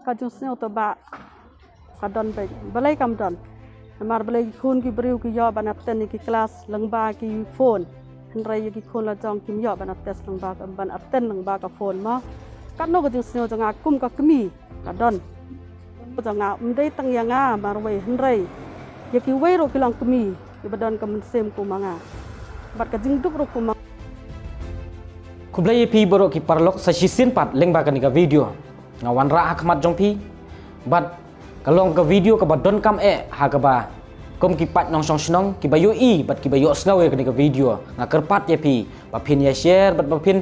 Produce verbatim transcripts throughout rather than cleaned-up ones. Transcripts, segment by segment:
Ka jingsngew to ba ka don bad balei kam don. Namar balei ki khun ki briew ki ïoh ban attend ïa ki klas lyngba ki phone. Hynrei ïa ki khun la jong kim ïoh ban attend lyngba ka, ban attend lyngba ka phone mo. Katno ka jingsngew jong nga kum ka kmie ka don. Jong nga ym dei tang ïa nga marwei hynrei ïa kiwei ruh ki long kmie kiba don ka mynsiem kum ma nga. Bad ka jingduk ruh kum ma nga. Khublei ïa phi baroh ki paralok sa shisien pat lyngba kane ka video. Nga wanrah ha khmat jong phi. Bad ka long ka video kaba donkam eh ha kaba kum ki paid nongshong shnong kiba ïohi bad kiba ïohsngew ïa kane ka video. Nga kyrpad ïa phi ba phin ïa share bad ba phin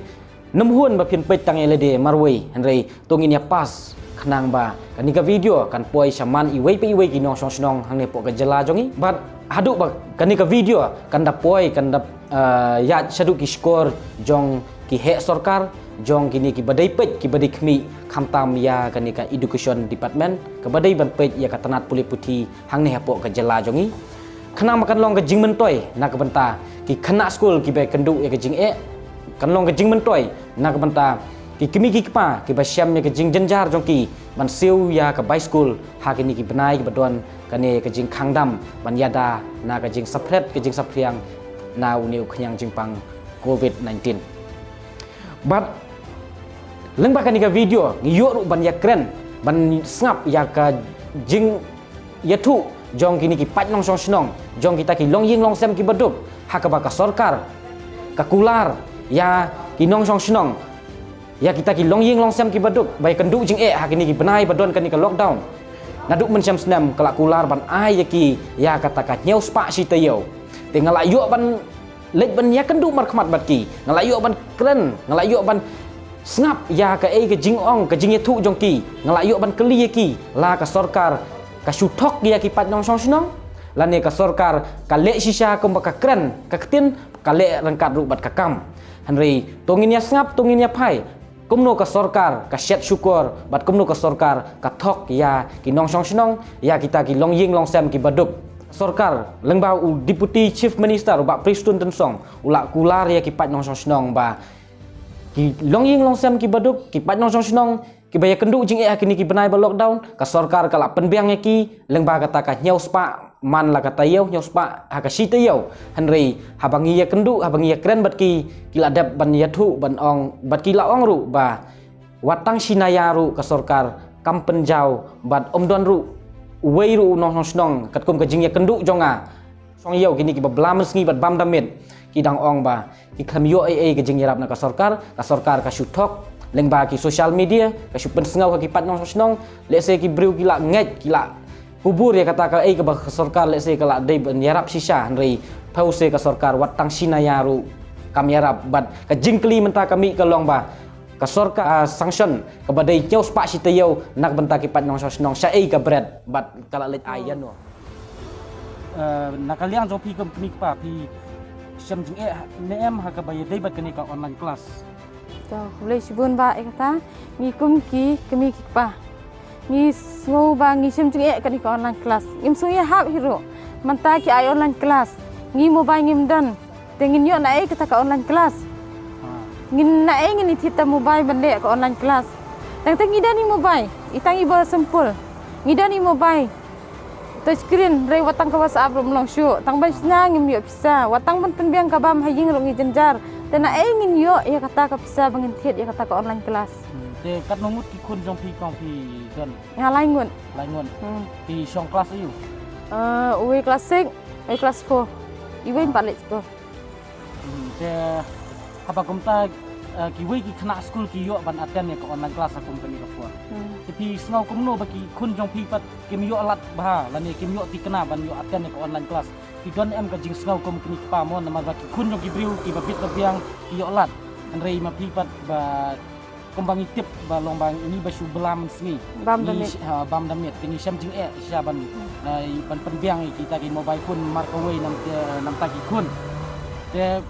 nym hun ba phin peit tang ïa lade marwei hynrei to ngin ïa pass khnang ba kane ka video kan poi sha man iwei pa iwei ki nongshong shnong hangne hapoh ka jylla jong ngi. Bad haduh ba kane ka video kan da poi kan da ah, ïaid shaduh ki shkor jong ki heh sorkar, jong kine kiba dei peit, kiba dei khmih, khamtam ïa kane ka education department, kaba dei ban peit ïa ka tnat pule puthi hangne hapoh ka jylla jong ngi. Khnang ba kan long ka jingmyntoi na ka bynta ki khynnah skul kiba ïakynduh ïa ka jingeh, kan long ka jingmyntoi na ka bynta ki kmie ki kpa kiba shem ïa ka jingjynjar jong ki ban siew ïa ka bai skul ha kine ki bnai kiba don kane ka jingkhang dam ban ïada na ka jingsaphriang ka jingsaphriang na une u khñiang jingpang covid nineteen. Bad lyngba kane ka video ngi ïoh ruh ban ïakren ban sngap ïa ka jingïathuh jong kine ki paid nongshong shnong jong kita ki longïing longsem kiba duk ha kaba ka sorkar ka kular ïa ki nongshong shnong ïa kita ki longïing longsem kiba duk ba ïakynduh jingeh ha kine ki bnai ba don kane ka lockdown. Naduh mynshem snem ka la kular ban ai ïa ki ïa kata ka hynñiew spah shi taïew. Te nga la ïoh ban leit ban ïakynduh markhmat bad ki, nga la ïoh ban kren, nga la ïoh ban sngap ïa kaei ka jingong ka jingïathuh jong ki, nga la ïoh ban kylli ïa ki la ka sorkar ka shu thok ïa ki paid nongshong shnong lane ka sorkar ka leh shisha kumba ka kren ka ktien, ka leh ryngkat ruh bad ka kam. Hynrei to ngin ïa sngap, to ngin ïa phai kumno ka sorkar ka shet shukor bad kumno ka sorkar ka thok ïa ki nongshong shnong, ïa kita ki longïing longsem kiba duk. Sorkar lyngba u Deputy Chief Minister u Bah Prestone Tynsong u la kular ïa ki paid nongshong shnong ba ki longïing longsem kiba duk, ki paid nongshong shnong kiba ïakynduh jingeh ha kine ki bnai ba lockdown, ka sorkar ka la pynbiang ïa ki lyngba kata ka hynñiew spah man la ka taïew, hynñiew spah ha ka shi taïew. Hynrei haba ngi ïakynduh, haba ngi ïakren bad ki, ki la dep ban ïathuh ban ong bad ki la ong ruh ba wat tang shi naïa ruh ka sorkar kam pynjaw bad ym don ruh uwei ruh u nongshong shnong katkum ka jingïakynduh jong nga. Shong ïew kine kiba blam mynsngi bad bam da miet ki dang ong ba ki khlem ïoh ei ei ka jingïarap na ka sorkar, ka sorkar ka shu thok lyngba ki social media, ka shu pynsngew ha ki paid nongshong shnong, lehse ki briew ki la ngeit, ki la kubur ïa kata kaei kaba ka sorkar lehse ka la dei ban ïarap shisha, hynrei phew se ka sorkar wat tang shi naïa ruh kam ïarap. Bad ka jingkylli mynta ka mih ka long ba ka sorkar, ah, sanction kaba dei hynñiew spah shi taïew na ka bynta ki paid nongshong shnong shaei ka bret bad ka la leit ai ïano. Eh, na ka liang jong phi kum kmie kpa phi shem jingeh ne em ha kaba ïadei bad kane ka online class? To, khublei shibun Bah ïa kata. Ngi kum ki kmie ki kpa ngi sngew ba ngi shem jingeh kane ka online class. Ngim sngew ïahap hi ruh. Mynta ki ai online class, ngi mobile ngim don. Te ngin ïoh naei kata ka online class? Ha. Ngin naei ngin ïa thied da mobile ban leh ka online class? Tang te ngi don i mobile, i tang i ba simple. Ngi don i mobile touch screen, hynrei wat tang ka WhatsApp ruh ym long shuh. Tang ban shna ngim ïoh pisa, wat tang ban pynbiang ka bam ha ïing ruh ngi jynjar. Te naei ngin ïoh ïa kata ka pisa ba ngin thied ïa kata ka online class? Hmm, te katno ngut ki khun jong phi kong phi don? Nga lai ngut. Lai ngut. Hmm. Phi shong class aiu? Eh, uwei class six, uwei class four. Iwei ym pat leit skul. Hmm, te haba kumta, eh, kiwei ki khynnah skul ki ïoh ban attend ïa ka online class ha kum kane ka por. Hmm. Te phi sngew kumno ba ki khun jong phi pat kim ïoh lad bha lane kim ïoh thikna ban ïoh attend ïa ka online class? Phi don em ka jingsngew kum kmie kpa mo, namar ba ki khun jong ki briew kiba bit ba biang ki ïoh lad. Hynrei ma phi pat ba kumba ngi tip ba long ba ngi ba shu blam mynsngi. Bam da miet. Ngi sh-, ha, bam da miet. Te ngi shem jingeh shisha ban, eh, ban pynbiang ïa kita ki mobile phone markawei na bynta, na bynta ki khun. Te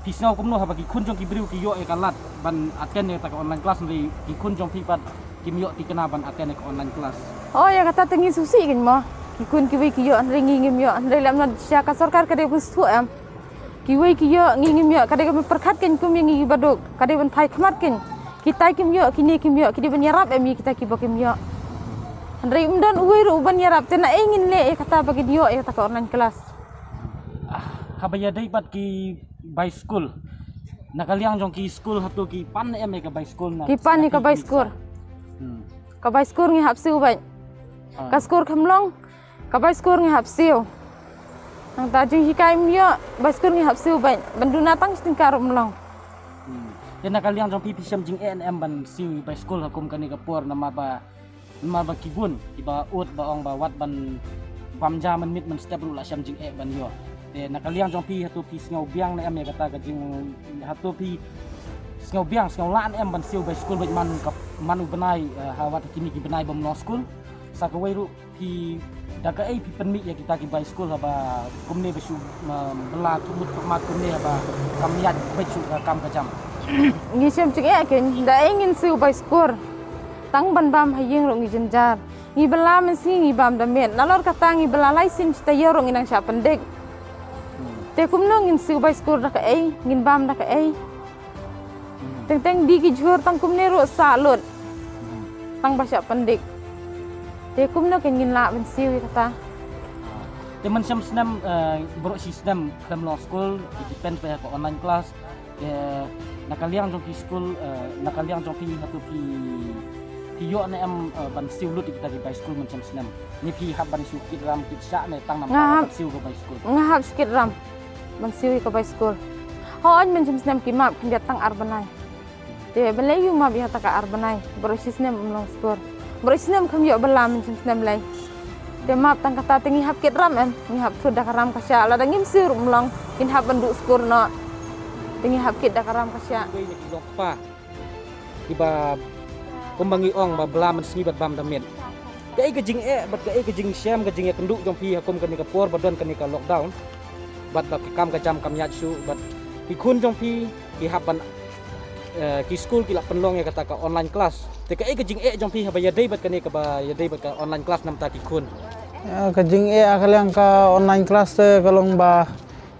phi sngew kumno haba ki khun jong ki briew ki ïoh ïa ka lad ban attend ïa kata ka online class, hynrei ki khun jong phi pat kim ïoh thikna ban attend ïa ka online class? Oh, ïa kata te ngi sngewsih kein mo. Ki khun kiwei ki ïoh hynrei ngi ngim ïoh, hynrei lem na shisha ka sorkar ka dei ban sngewthuh em. Kiwei ki ïoh, ngi ngim ïoh, ka dei ka ban pyrkhat kein kum ïa ngi kiba duk, ka dei ban phai khmat kein. Kita kim ïoh, kine kim ïoh, ki dei ban ïarap em ïa kita kiba kim ïoh. Hynrei ym don uwei ruh uban ïarap, te naei ngin leh ïa kata ba kin ïoh ïa kata ka online class. Haba ïadei bad ki bai skul, na ka liang jong ki skul hato ki pan em ïa ka bai skul na? Ki pan ïa ka bai skul. Hmm. Ka bai skul ngi hap siew beit. Ah. Ka skul kham long, ka bai skul ngi hap siew. Nangta jinghikai ym ïoh, bai skul ngi hap siew beit. Ban duna tang shi tyngka ruh ym long. Hmm. Te na ka liang jong phi, phi shem jingeh ne em ban siew bai skul ha kum kane ka por, namar ba, namar ba ki bun kiba ud ba ong ba wat ban bam ja mynmiet mynstep ruh la shem jingeh ban ïoh. Te na ka liang jong phi, hato phi sngew biang ne em ïa kata ka jing, hato phi sngew biang, sngew lah ne em ban siew bai skul beit man ka, man u bnai, eh, ha wat kine ki bnai bym long skul? Sa kawei ruh, phi, da kaei phi pynmih ïa kita ki bai skul haba kumne ba shu, um, bylla ki mut ka mat kumne haba kam ïaid beit shuh ka kam ka jam? Ngi shem jingeh kein, da ei ngin siew bai skul? Tang ban bam ha ïing ruh ngi jynjar. Ngi bylla mynsngi ngi bam da miet. Nalor kata ngi bylla lai sien shi taïew ruh ngi nang shah pyndik. Hmm. Te kumno ngin siew bai skul da kaei, ngin bam da kaei? Hmm. Teng teng die ki jhur tang kumne ruh sah lut. Hmm. Tang ba shah pyndik. Te kumno kein ngin lah ban siew ïa kata? Ah. Te mynshem snem, eh, baroh shi snem khlem long skul, ki depend beit ha ka online class. Te na ka liang jong ki skul, eh, na ka liang jong phi, hato phi, phi ïoh ne em, eh, ban siew lut ïa kita ki bai skul mynshem snem? Ne phi hap ban shu kit ram kit shah ne tang namar ban siew ka bai skul? Nga hap shu kit ram ban siew ïa ka bai skul. Hooid, mynshem snem ki map khyndiat tang ar bnai. Te balei ïoh map ïa kata ka ar bnai? Baroh shi snem ym long skul. Baroh shi snem kham ïoh bylla, mynshem snem lei. Te map tang kata, te ngi hap kit ram em, ngi hap thut da ka ram ka shah. Lada ngim siew ruh ym long, kin hap ban duh skul noh. Te ngi hap kit da ka ram ka shah. Kiwei na ki long kpa kiba, kumba ngi ong, ba bylla mynsngi bad bam da miet. Kaei ka jingeh bad kaei ka jingshem, ka jingïakynduh jong phi ha kum kane ka por ba don kane ka lockdown, bad ba ki kam ka jam kam ïaid shuh, bad ki khun jong phi ki hap ban, eh, ki skul ki la pynlong ïa kata ka online class. Te kaei ka jingeh jong phi haba ïadei bad kane, kaba ïadei bad ka online class namar ki khun? Eh, ka jingeh ha ka liang ka online class te ka long ba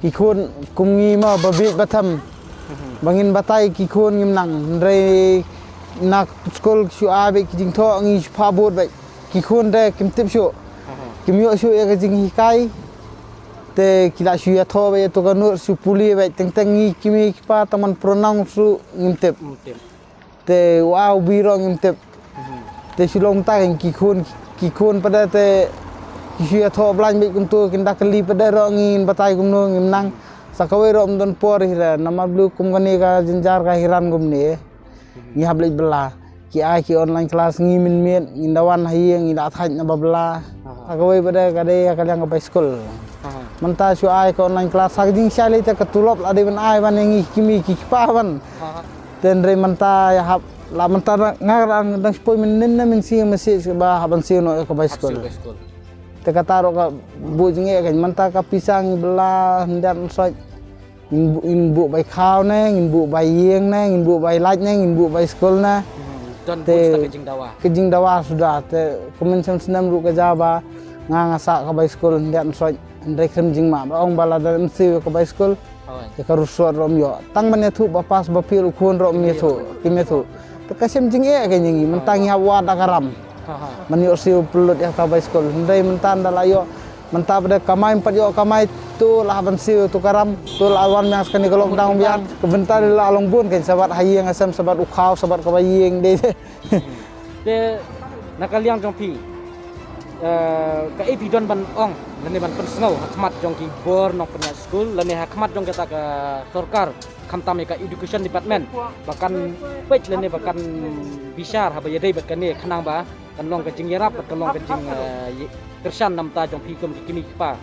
ki khun kum ngi ma ba bieit ba them. Mhm. Ba ngin batai ki khun ngim nang. Hynrei na skul ki shu ai beit ki jingthoh, ngi shu phah bud beit. Ki khun te kim tip shuh. Mhm. Kim ïoh shuh ïa ka jinghikai. Te ki la shu ïathoh beit ïa tu ka nud, shu pule beit, teng teng ngi ki mei ki pa tang ban pronounce ruh ngim tip. Ngim tip. Te u A u B ruh ngim tip. Mhm. Te shu long mynta kein ki khun, ki khun pat de te ki shu ïathoh blind beit kumtu, kin da kylli pat de ruh ngin batai kumno, ngim nang. Sa kawei ruh ym don por hi re, namar balei kum kane ka jynjar ka hiran kumne. Mhm. Ngi hap leit bylla. Ki ai ki online class, ngi mynmiet ngin da wan ha ïing, ngi da thait na ba bylla. Aha. Sa kawei pat de ka dei ka liang ka bai skul. Aha. Mynta shu ai ka online class, sa ka jingshai lei te ka tulop la dei ban ai ban ïa ngi ki mei ki kpa ban. Aha. Te hynrei mynta ïa hap, la mynta nga dang, dang shu poi mynnin na mynsiem mynsiem ba hap ban siew noh ïa ka bai skul. Hap siew bai skul. Te kata ruh ka buh jingeh kein, mynta ka pisa ngi bylla hyndiat hynsoit. Ngin buh, ngin buh bai khaw ne, ngin buh bai ïing ne, ngin buh bai lait ne, ngin buh bai skul ne. Hmm, don buh sa ka jingdawa. Ka jingdawa suda, te ka mynshem snem ruh ka jia ba nga nga sah ka bai skul hyndiat hynsoit, hynrei khlem jingmap. Ong ba lada ym siew ka bai skul. Hooid. Te ka rusot ruh ym ïoh. Tang ban ïathuh ba pass ba fail u khun ruh ym ïathuh, kim ïathuh. Te ka shem jingeh kein ïa ngi, mynta ngi hap wad da ka ram. Ha, ha. Ban ïoh siew pynlut ïa ka bai skul. Hynrei mynta ynda la ïoh, mynta pat de kamai ym pat ïoh kamai, to la hap ban siew ïa tu ka ram, to la wan biang sa kane ka lockdown biang. Ka bynta dei la long bun kein, sa bad ha ïing ha sem, sa bad u khaw, sa bad kaba ïing dei. Te na ka liang jong phi, eh, kaei phi don ban ong lane ban pynsngew ha khmat jong ki bor nongpynïaid skul lane ha khmat jong kata ka sorkar, khamtam ïa ka education department, ba kan peit lane ba kan bishar haba ïadei bad kane, khnang ba kan long ka jingïarap bad kan long ka jing, eh, kyrshan na bynta jong phi kum ki kmie ki kpa?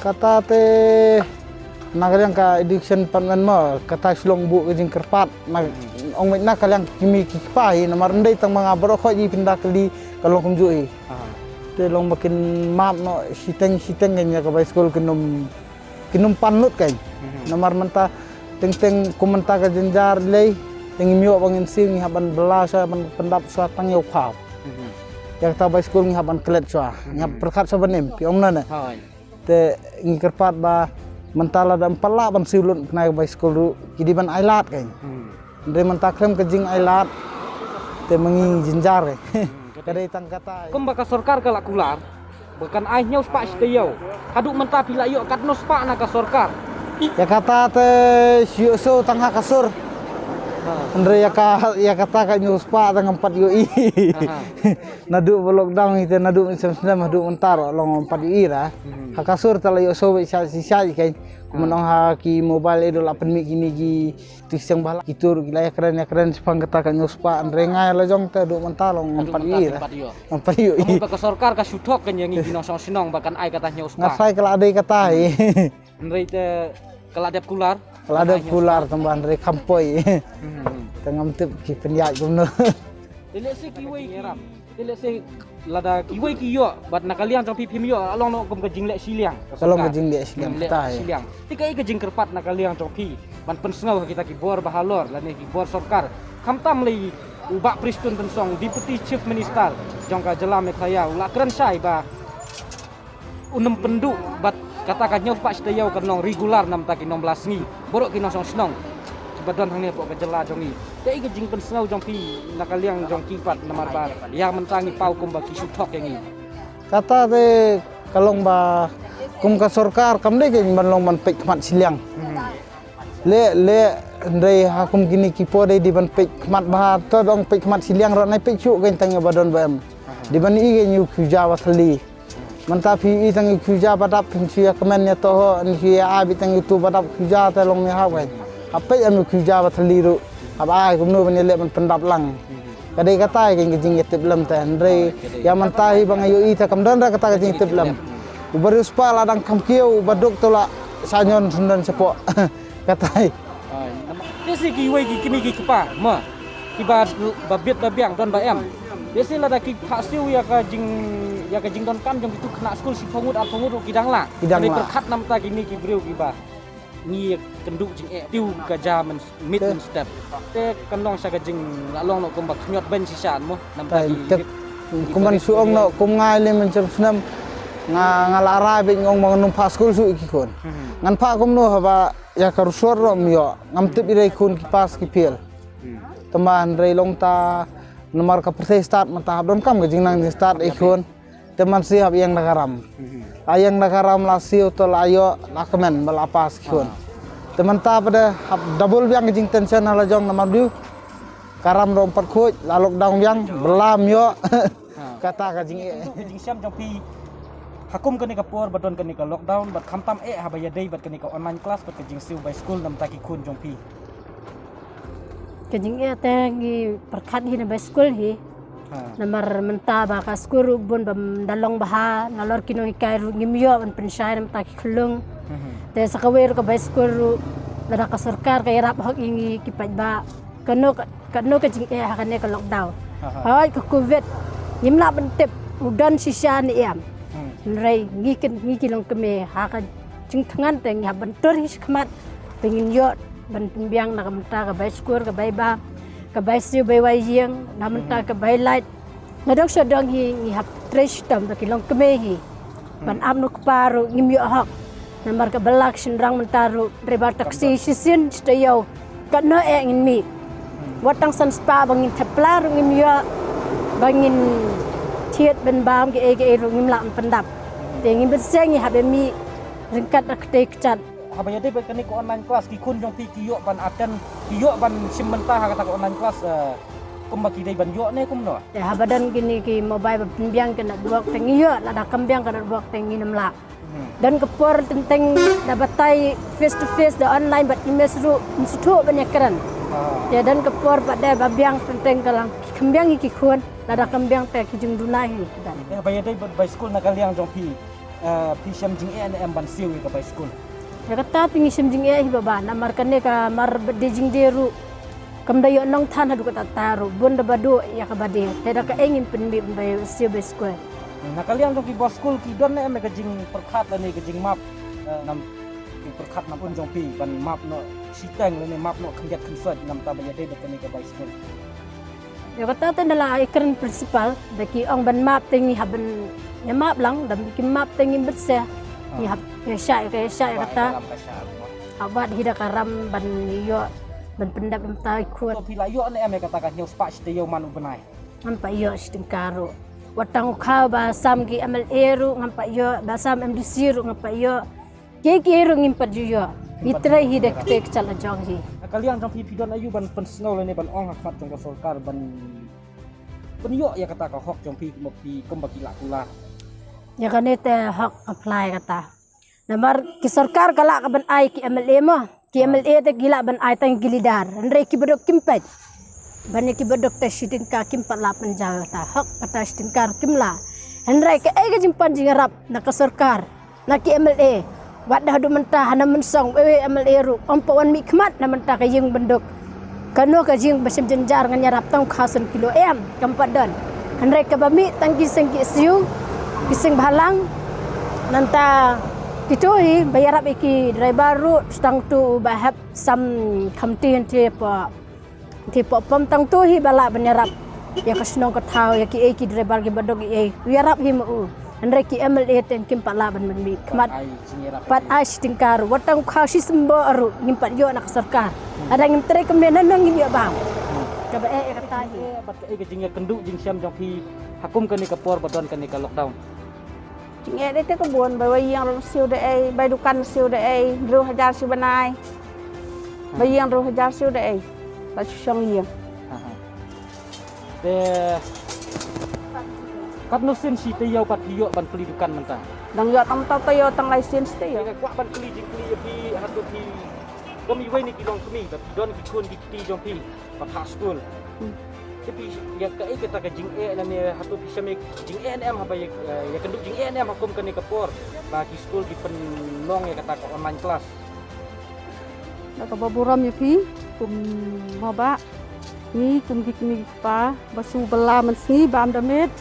Kata te na ka liang ka education department mo, kata shu long buh ka jingkyrpad. Na, ong beit na ka liang ki kmie ki kpa hi, namar ym dei tang ma nga baroh, khoit hi phin da kylli ka long kumjuh hi. Aha. Te long ba kin map noh shiteng shiteng kein ïa ka bai skul, kin ym, kin ym pan lut kein. Mhm. Namar mynta teng teng kum mynta ka jynjar lei, te ngim ïoh ba ngin siew, ngi hap ban bylla shuwa, ban pyndap shuwa tang ïa u khaw. Mhm. Ïa kata bai skul ngi hap ban klet shuwa, ngi hap pyrkhat shuwa ban im, phi ong na ne. Hooid. Te ngi kyrpad ba mynta lada ym pat lah ban siew lut kane ka bai skul ruh, ki dei ban ailad kein. Hmm. Hynrei mynta khlem ka jingailad te ma ngi jynjar kein. Hmm. Ka dei tang kata. Kumba ka sorkar ka la kular ba kan ai hynñiew spah shi taïew. Haduh mynta phi la ïoh katno spah na ka sorkar? Ïa kata te shu ïoh shuh tang ha ka sur. Hynrei ïa ka, ïa kata ka hynñiew spah tang ngam pat ïohi. Naduh ba lockdown ite, naduh mynshem snem haduh mynta ruh long ngam pat ïohi ra. Ha ka sur te la ïoh shuh ba sha sha sha. Kumno ha ki mobile ïa dei la pynmih kine ki tu seng bala ki tur ki la ïakren ïakren shaphang kata ka hynñiew spah, hynrei nga la jong te haduh mynta long ngam pat ïohi ra. Ngam pat ïohi. Ka sorkar ka shu thok kan ïa ngi ki nongshong shnong ba kan ai kata hynñiew spah. Nga tharai ka la dei kata hi. Hynrei te ka la dep kular. Ka la dep kular tang ba hynrei kham poi. Te ngam tip ki pynïaid kumno. Te lehse kiwei ki, te lehse lada kiwei ki ïoh bad na ka liang jong phi phim ïoh, ka long noh kum ka jingleh shiliang. Ka long ka jingleh shiliang. Te kaei ka jingkyrpad na ka liang jong phi ban pynsngew ha kita ki bor bahalor lane ki bor sorkar, khamtam lei u Bah Prestone Tynsong, Deputy Chief Minister jong ka jylla Meghalaya, u la kren shai ba un ym pynduh bad kata ka hynñiew spah shi taïew kan long regular namar ki nongbla sngi, baroh ki nongshong shnong kiba don hangne hapoh ka jylla jong ngi. Te kaei ka jingpynsngew jong phi na ka liang jong ki pat, namar ba ïa mynta ngi paw kumba ki shu thok ïa ngi. Kata te ka long ba kum ka sorkar kam dei kein ban long ban peit khmat shiliang. Leh leh, hynrei ha kum kine ki por dei ban peit khmat bha, to dang peit khmat shiliang ruh nai peit shuh kein tang ïa ba don ba em. Dei ban i kein ïa u khuja ba thylli. Mynta phi i tang ïa u khuja ba dap, phin shu ïa kmen ïa to ho, phin shu ïa ai beit tang ïa utu ba dap khuja te long ïa hap kein. Hap peit em ïa u khuja ba thylli ruh. Hap ai kumno ban ïaleh ban pyndap lang. Ka dei kata kein ka jingïatiplem te, hynrei ïa mynta hi ba nga ïohi te kam don ra kata ka jingïatiplem. U ba riewspah la dang kham kiew, u ba duk te la shah ñion shynrang shapoh. Kata hi. Te shi kiwei ki kmie ki kpa mo, kiba, ba bit ba biang don ba em. Te shi lada ki phah siew ïa ka jing, ïa ka jingdonkam jong kitu khynnah skul shiphew ngut arphew ngut ruh ki dang lah. Ki dang lah. Pyrkhat namar ta kine ki briew kiba ngi ïakynduh jingeh, tiew ka ja myn, miet mynstep. Te kan long sha ka jing, la long noh kumba khñiot beiñ shisha mo. Namar ta ki, kumban shu ong noh kum nga lei mynshem snem. Nga, nga la rai beit nga ong ba ngan ym phah skul shuh ïa ki khun. Ngan phah kumno haba ïa ka result ruh ym ïoh, ngam tip i rei khun ki pass ki fail. Tangba hynrei long ta namar ka pyrthei stad mynta hap donkam ka jingnang jingstad i khun. Te man shu hap ïeng da ka ram. La ïeng da ka ram la siew to la ïoh la kmen ba la pass ki khun. Te mynta pat de hap double biang ka jingtension ha la jong namar biu ka ram ruh ym pat khuid, la lockdown biang ba la ym ïoh. Kata ka jingeh. Ka jingshem jong phi ha kum kane ka por ba don kane ka lockdown bad khamtam eh haba ïadei bad kane ka online class bad ka jingsiew bai skul namar ta ki khun jong phi. Ka jingeh te ngi pyrkhat hi na bai skul hi. Namar mynta ba ka skul ruh bun bym da long bha, nalor ki nonghikai ruh ngim ïoh ban pynshai namar ta ki khyllung. Te sa kawei ruh ka bai skul ruh lada ka sorkar ka ïarap hok ïa ngi ki paidbah. Kano ka, kano ka jingeh ha kane ka lockdown. Hooid ka covid ngim lah ban tip u don shisha ne em. Hynrei ngi ki, ngi ki longkmie ha ka jingthngan te ngi hap ban tur hi shakhmat ba ngin ïoh ban pynbiang na ka bynta ka bai skul, ka bai bam, ka bai siew bai wai ïing, na ka bynta ka bai lait. Nadong shadong hi ngi hap trei shitom da ki longkmie hi. Ban ap noh kpa ruh ngim ïoh hok. Namar ka ba la ka shynrang mynta ruh, hynrei ba taxi shisien shi taïew. Katno eh ngin mih. Wat tang san spah ba ngin thep pla ruh ngim ïoh. Ba ngin thied ban bam kiei kiei ruh ngim lah ban pyndap. Te ngim bynsiang ngi hap ban mih ryngkat da ka tei ka jat. Haba ïadei bad kane ka online class ki khun jong phi ki ïoh ban attend, ki ïoh ban shim bynta ha kata ka online class, eh, kumba ki dei ban ïoh ne kumno? Te haba don kine ki mobile ba pynbiang ka network te ngi ïoh, lada kam biang ka network te ngin ym lah. Don ka por teng teng da batai face to face da online bad email ruh ym sngewthuh ban ïakren. Te don ka por pat de ba biang teng teng ka lang ki kham biang hi ki khun, lada kam biang te ki jingduna hi ki don. Haba ïadei bad bai skul na ka liang jong phi, eh, phi shem jingeh ne em ban siew ïa ka bai skul? Ïa kata te ngi shem jingeh hi baba, namar kane ka mar ba die jingdie ruh kam da ïoh nongthan haduh katta katta ruh, bun da ba duh ïa ka ba die. Te da kaei ngin pynmih ban bai siew bai skul. Na ka liang jong ki bor skul ki don ne em ka jingpyrkhat lane ka jingmap, eh, nam, jingpyrkhat nam un jong phi ban map noh shiteng lane map noh khyndiat khynsoit namar ta ba ïadei bad kane ka bai skul? Ïa kata te na la ïakren principal, da ki ong ban map te ngi hap ban ïa map lang, da ki map te ngi bit se. Ngi hap ïa shah, ïa shah, ïa kata. Hap wad hi da ka ram ban ïoh ban pyndap ïa mynta i khun. To phi la ïoh ne em ïa kata ka hynñiew spah shi taïew man u bnai? Ngam pat ïoh shi tyngka ruh. Wat tang u khaw ba sam ki M L A ruh ngam pat ïoh, ba sam M D C ruh ngam pat ïoh. Kiei kiei ruh ngim pat ju ïoh. Ngi trei hi da kata ka jingïeit ka jong hi. Na ka liang jong phi, phi don aïu ban pynsngew lane ban ong ha khmat jong ka sorkar ban pynïoh ïa kata ka hok jong phi kumba phi, kumba ki lah kular? Ïa kane te hok apply kata. Namar ki sorkar ka lah ka ban ai ki M L A mo. Ki M L A te ki lah ban ai tang ki leader. Hynrei ki baduk kim peit. Ban ïa ki baduk te shi tyngka kim pat lah pynjaw kata hok, kata shi tyngka ruh kim lah. Hynrei kaei ka jingpan jingïarap na ka sorkar, na ki M L A. Wat da haduh mynta hana mynsong wei wei M L A ruh ym pat wan mih khmat na mynta ka ïing banduk. Kano ka jing ba shem jynjar ngan ïarap tang kha san kilo em, kam pat don. Hynrei kaba mih tang ki seng ki siew, ki seng bhalang. Nangta kito hi ba ïarap ïa ki driver ruh tang tu ba hap sam khamti hynte pa. Hynte pa pom tang tu hi ba lah ban ïarap ïa ka shnong ka thaw, ïa ki ei ki driver ki baduk ei. Ïarap hi ma u. Hynrei ki M L A te kim pat lah ban mih khmat. Ai jingïarap. Pat ai shi tyngka ruh. Wat tang kha shi symboh ruh ngim pat ïoh na ka sorkar. Lada ngim trei kumne nangno ngin ïoh bam. Kaba eh ïa kata hi. Bad kaei ka jingïakynduh jingshem jong phi ha kum kane ka por ba don kane ka lockdown? Jingeh dei te ka bun, bai wei ïing ruh siew da ei, bai dukan siew da ei, hynriew hajar shi bnai. Bai ïing hynriew hajar siew da ei. Ba shu shong ïing. Te katno sien shi taïew pat phi ïoh ban plie dukan mynta? Dang ïoh tang mynta taïew tang lai sien shi taïew. Nga kwah ban kylli jingkylli ïa phi, hato phi kum iwei na ki longkmie ba phi don ki khun ki kti jong phi ba phah skul? Hmm. Te phi ïa kaei kata ka jingeh lane hato phi shem ïa jingeh ne em haba ïa, ïakynduh jingeh ne em ha kum kane ka por ba ki skul ki pynlong ïa kata ka online class? Da kaba burom ïa phi kum mo ba ngi kum ki kmie ki kpa ba shu bylla mynsngi bam da miet.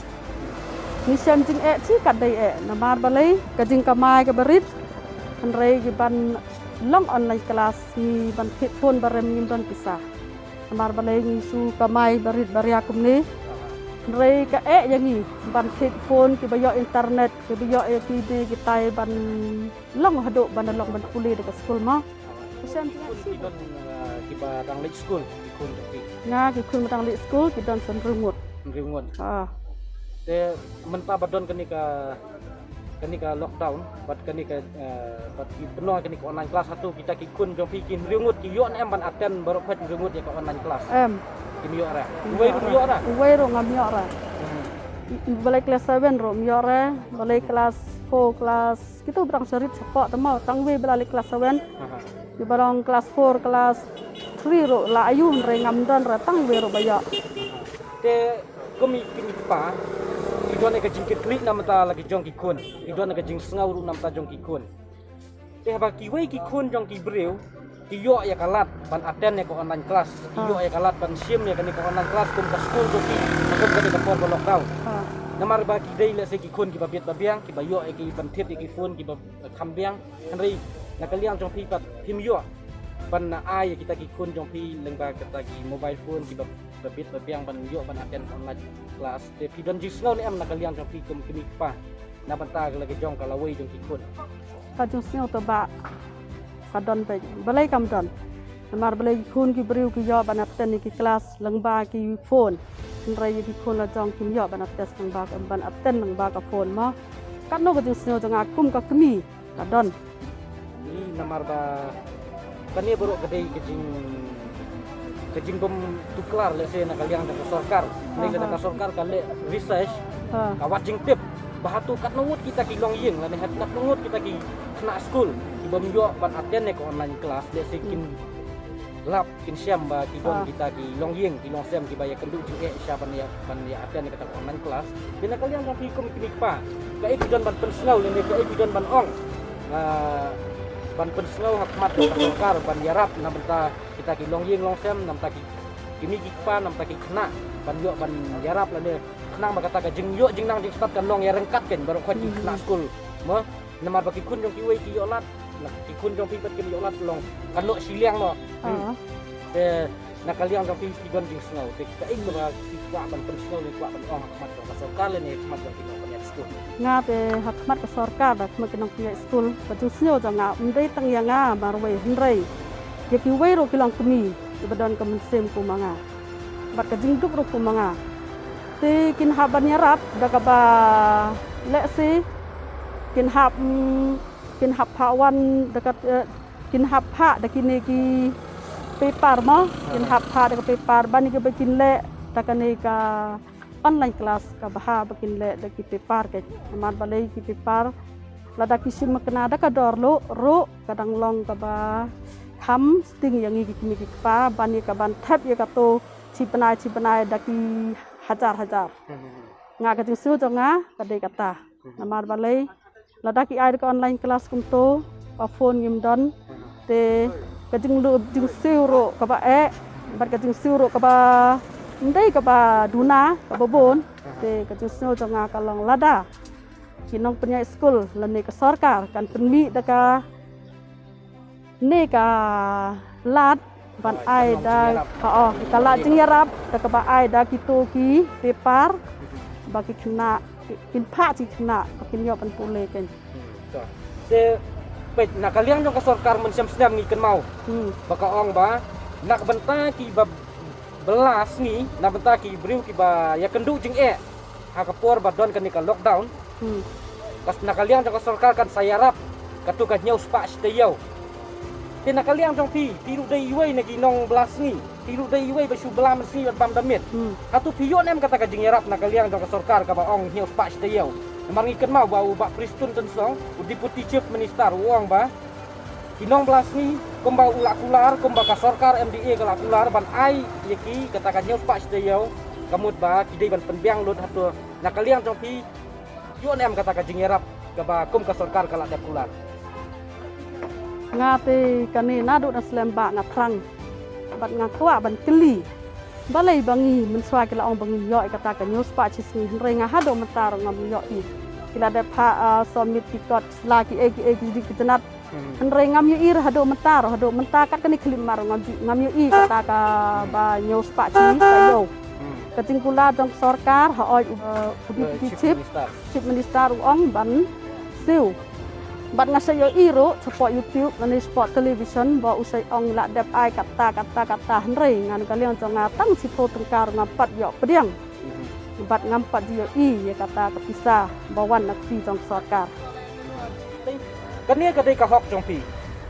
Ngi shem jingeh shi katdei eh namar balei ka jingkamai kaba rit. Hynrei ki ban long online class ngi ban thied phone ba rem ngim don pisa. Namar balei ngi shu kamai barit baria kumne. Hynrei ka eh ïa ngi ban thied phone kiba ïoh internet, kiba ïoh ïa kine kitai ban long haduh ban da long ban pule da ka skul mo. Ki khun ki don, uh, kiba dang leit skul, ki khun ki. Nga ki khun ba dang leit skul ki don san hynriew ngut. Hynriew ngut. Ah. Te mynta ba don kane ka, kane ka lockdown bad kane ka, eh, bad ki pynlong kane ka online class, hato kita ki khun jong phi ki hynriew ngut ki ïoh ne em ban attend baroh khoit hynriew ngut ïa ka online class? Em. Kim ïoh re. Uwei ruh ym ïoh re. Uwei ruh ngam ïoh re. Hmm. I, i, balei class seven ruh ym ïoh re, balei class four, class, kito ba dang sha rit shapoh te mo, tang wei ba la leit class seven. Aha. Kiba dang class four, class three ruh la ayu hynrei ngam don re, tang wei ruh ba ïoh. Te kum i kmie kpa, ki don ka jingkitkhlieh na bynta la ki jong ki khun, ki don ka jingsngew ruh na bynta jong ki khun. Te haba kiwei ki khun jong ki briew ki ïoh ïa ka lad ban attend ïa ka online class, ki ïoh ïa ka lad ban shim ïa kane ka online class kum ka skul jong ki, kum kane ka por ka lockdown. Namar ba ki dei lehse ki khun kiba bit ba biang, kiba ïoh ïa ki ban thied ïa ki phone kiba kham biang. Hynrei na ka liang jong phi pat phim ïoh ban ai ïa kita ki khun jong phi lyngba kita ki mobile phone kiba, ba bit ba biang ban ïoh ban attend online class. Te phi don jingsngew ne em na ka liang jong phi kum kmie kpa na bynta ka la ka jong ka lawei jong ki khun? Ka jingsngew te ba ka don beit, balei kam don? Namar balei ki khun ki briew ki ïoh ban attend ïa ki class lyngba ki phone, hynrei ïa ki khun la jong kim ïoh ban attend lyngba, ban attend lyngba ka phone mo. Katno ka jingsngew jong nga kum ka kmie ka don. Ni namar ba kane baroh ka dei ka jing, ka jingbym tuklar lehse na ka liang jong ka sorkar. Ni lada ka sorkar ka leh research, ka wad jingtip ba hato katno ngut kita ki longïing lane hato katno ngut kita ki khynnah skul ki bym ïoh ban attend ïa ka online class, lehse kin lap kin shem ba ki don kita ki longïing ki longsem kiba ïakynduh jingeh sha ban ïa, ban ïa attend ïa kata ka online class. Te na ka liang jong phi kum kmie kpa, kaei phi don ban pynsngew lane kaei phi don ban ong, ah, ban pynsngew ha khmat ka sorkar ban ïarap na bynta kita ki longïing longsem, na bynta ki kmie ki kpa, na bynta ki khynnah, ban ïoh ban ïarap lane khnang ba kata ka jingïoh jingnang jingstad kan long ïaryngkat kan baroh khoit ki khynnah skul mo. Namar ba ki khun jong kiwei ki ïoh lad, na ki khun jong phi pat kim ïoh lad, long kan noh shiliang noh. Te na ka liang jong phi, phi don jingsngew, te kaei kaba phi kwah ban pynsngew ne kwah ban ong ha khmat jong ka sorkar lane ha khmat jong ki nongpynïaid skul? Nga te ha khmat ka sorkar bad ha khmat ki nongpynïaid skul, ka jingsngew jong nga ym dei tang ïa nga marwei hynrei ïa kiwei ruh ki longkmie kiba don ka mynsiem kum ma nga bad ka jingduk ruh kum ma nga. Te kin hap ban ïarap da kaba lehse kin hap, mm, kin hap phah wan da ka, eh, kin hap phah da kine ki paper mo, kin hap phah da ka paper ban ïa kaba kin leh da kane ka online class kaba hap ba kin leh da ki paper. Ka namar balei ki paper lada ki shim makna da ka dor luh ruh ka dang long kaba kham sting ïa ngi ki kmie ki kpa ban ïa ka ban thep ïa kato chi bnai chi bnai da ki hajar hajar. Nga ka jingsngew jong nga ka dei kata. Namar balei lada ki ai da ka online class kumto, ka phone ngim don, te ka jinglup jingsiew ruh kaba eh bad ka jingsiew ruh kaba ndei kaba duna kaba bun. Te ka jingsngew jong nga ka long lada ki nongpynïaid skul lane ka sorkar kan pynmih da ka ne ka lad ban ai da ka, oh, ka lad jingïarap da kaba ai da kito ki paper ba ki khynnah kin phah chi khynnah ba kin ïoh ban pule kein. Te peit na ka liang jong ka sorkar mynshem snem ngi kynmaw ba ka ong ba na ka bynta ki ba bylla sngi, na bynta ki briew ki ba ïakynduh jingeh ha ka por ba don kane ka lockdown. Ka na ka liang jong ka sorkar kan sa ïarap kato ka hynñiew spah shi taïew. Te na ka liang jong phi, phi ruh dei iwei na ki nongbylla sngi, phi ruh dei iwei ba shu bylla mynsngi bad bam da miet. Hato phi ïoh ne em kata ka jingïarap na ka liang jong ka sorkar kaba ong hynñiew spah shi taïew? Namar ngi kynmaw ba u Bah Prestone Tynsong, u Deputy Chief Minister, u ong ba ki nongbylla sngi kumba u la kular, kumba ka sorkar M D A ka la kular ban ai ïa ki kata ka hynñiew spah shi taïew, ka mut ba ki dei ban pynbiang lut. Hato na ka liang jong phi ïoh ne em kata ka jingïarap kaba kum ka sorkar ka la dep kular? Nga te kane naduh na slem ba nga thrang bad nga kwah ban kylli balei ba ngi mynshuwa ki la ong ba ngin ïoh ïa kata ka hynñiew spah shi sngi, hynrei nga haduh mynta ruh ngam ïoh i. Ki la dep phah, ah, submit ki kot ki sla ki ei ki ei ki jingdih ki jnat. Hynrei ngam ïoh i ruh haduh mynta ruh, haduh mynta kat kane khyllipmat mar ngam ju, ngam ïoh i kata kaba hynñiew spah shi taïew. Ka jingkular jong ka sorkar, hooid, u, u Deputy Chief Minister u ong ban siew. Bad nga sa ïoh i ruh shapoh YouTube lane shapoh television ba u sa ong la dep ai kata kata kata, hynrei nga na ka liang jong nga tang shiphew tyngka ruh ngam pat ïoh pdiang. Bad ngam pat ju ïoh i ïa kata ka pisa ba wan na kti jong ka sorkar. Kane ka dei ka hok jong phi.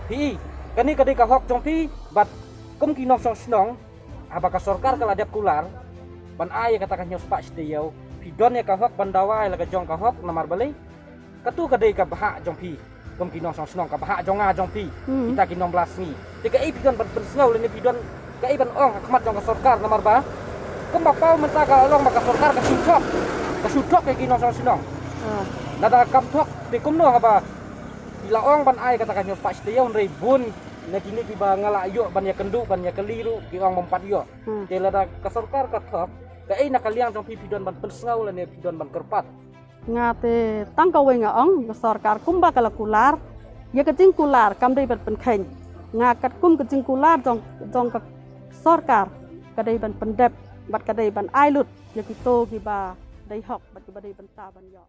Phi i, kane ka dei ka hok jong phi, bad kum ki nongshong shnong, haba ka sorkar ka la dep kular ban ai ïa kata ka hynñiew spah shi taïew, phi don ïa ka hok ban dawa ïa la ka jong ka hok. Namar balei? Kato ka dei ka bhah jong phi kum ki nongshong shnong, ka bhah jong nga jong phi, kita ki nongbylla sngi. Te kaei phi don ban pynsngew lane phi don kaei ban ong ha khmat jong ka sorkar? Namar ba kumba paw mynta ka long ba ka sorkar ka shu thok, ka shu thok ïa ki nongshong shnong. Lada kam thok te kumno haba ki la ong ban ai kata ka hynñiew spah shi taïew, hynrei bun na kine kiba nga la ïoh ban ïakynduh ban ïakylli ruh ki ong bym pat ïoh. Te lada ka sorkar ka thok, kaei na ka liang jong phi phi don ban pynsngew lane phi don ban kyrpad? Nga te tang kawei nga ong, ka sorkar kumba ka la kular, ïa ka jingkular kam dei ban pynkheiñ. Nga katkum ka jingkular jong, jong ka sorkar ka dei ban pyndep bad ka dei ban ai lut ïa kito kiba dei hok bad kiba dei bynta ban ïoh.